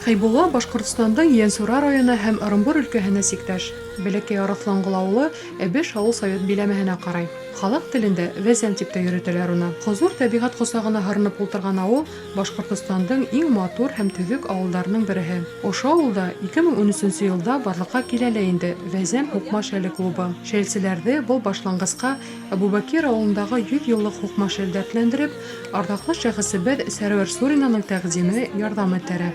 Хәйбулла Башҡортостандың Ейәнсура районы һәм Ырымбур өлкәһенә сиктәш. Бәләкәй Арыҫланғол ауылы Әбеш авыл совет биләмәһенә ҡарай. Халыҡ телендә Вәзәм дип тә йөрөтәләр уны. Хозур тәбиғәт ҡосағына һырынып ултырған авыл Башҡортостандың иң матур һәм төҙөк авылдарының береһе. Ошо авылда 2013 нче елда барлыҡҡа килә лә инде Вәзәм һуҡма шәле клубы. Шәлселәрҙе был башланғысҡа Әбүбәкир авылындагы 100 еллык һуҡма шәл дәртләндереп, ардаклы шәхесебеҙ Сәрвәр Суринаның тәкъдиме, ярҙамы этәрә.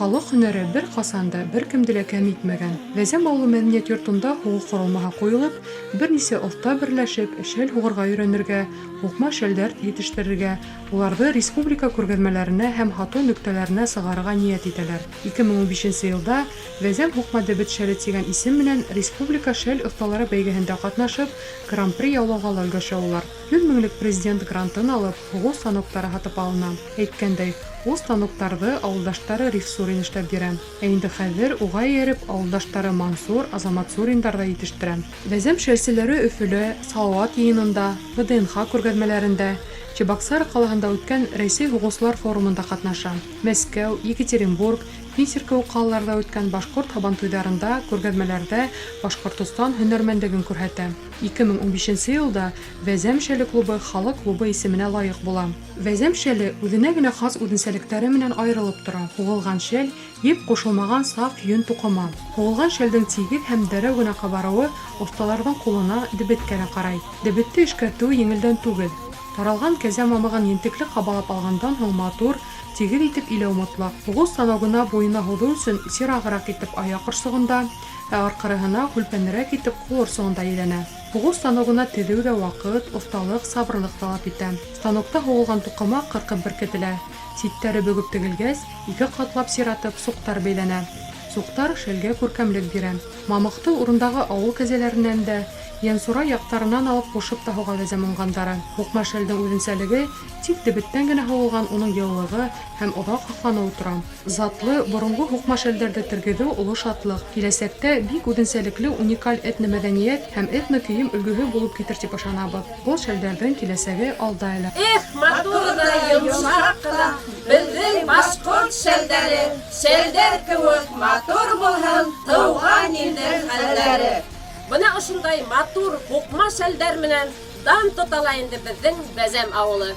Халык һөнәре беркасан да, беркемде лә кәм итмәгән. Вәзәм авылы мәдәният йортында һугу корылмаһы куелып, бернисә оҫта берләшеп, шәл һугырга өйрәнергә, һуҡма шәлдәр җитештерергә, уларҙы республика күргәҙмәләренә һәм һатыу нөктәләренә сығарырга ниәт итәләр. 2015 нче елда Вәзәм һуҡма дебет шәле дигән исем менән республика шәл оҫталары бәйгеһендә катнашып, Гран-при яулауға ла өлгәшә улар. 100 меңлек президент грантын алып, һугыу станоктары һатып алына. Әйткәндәй, ул станоктарҙы ауылдаштары Риф Сурин эшләп бирә. Ә инде хәҙер, уға эйәреп, ауылдаштары Мансур, Азамат Суриндар ҙа етештерә. Вәзәм шәлселәре Өфөлә, Салауат йыйынында, ВДНХ күргәҙмәләрендә, Чебоксары ҡалаһында үткән Рәсәй һугыусылар форумында ҡатнаша. Мәскәү, Екатеринбург, Питер кеүек ҡалаларҙа үткән башҡорт һабантуйҙарында, күргәҙмәләрҙә Башҡортостан һөнәрмәнлеген күрһәтә. 2015 нче елда Вәзәм шәле клубы Халык клубы исеменә лаек була. Вәзәм шәле үзенә генә хас үзенчәлекләре менән аерылып тора. Һугылган шәл, еп кушылмаган саф йон тукыма. Һугылган шәлдең тигез һәм дәррәү генә кабаруы осталарның кулына, дебеткә дә карай. Дебетте эшкәртүе җиңелдән түгел. Таралган кәзә мамыгын ентекле кабалап алгандан һуң матур, тигез итеп иләү мотлак. Һугу станогына буена һузу өчен сираграк итеп аяк орсыгында, ә аркырыһына һүлпәнрәк итеп кул орсыгында иләнә. Һугу станогына тезү дә вакыт, осталык, сабырлык таләп итә. Станокта һугылган тукыма кыркып беркетелә. Читтәре бөгеп тегелгәч, ике катлап сиратып суктар бәйләнә. Суктар шәлгә күркәмлек бирә. Мамыкты урындагы авыл кәзәләреннән дә, Янсура яктарыннан алып кушып та һуга вәзәм уңгандары. Һукма шәлнең үзенчәлеге, тик дебеттән генә һугылган уның елылыгы һәм озак һаклануы тора. Затлы, борынгы һукма шәлдәрде тергезү олы шатлык. Киләчәктә бик үзенчәлекле уникаль этномәдәният һәм этнокием өлгеһе булып китер дип ышанабыз. Был шәлдәрдең киләсәге алда әле. Эх, матур да, йомшак кына безнең башкорт шәлдәре, Шәлдәр кеүек матур булһын тыуған илнең хәлләре. Бына ошондай матур һуҡма шәлдәр менән дан тота ла инде безнең Бәзәм авылы.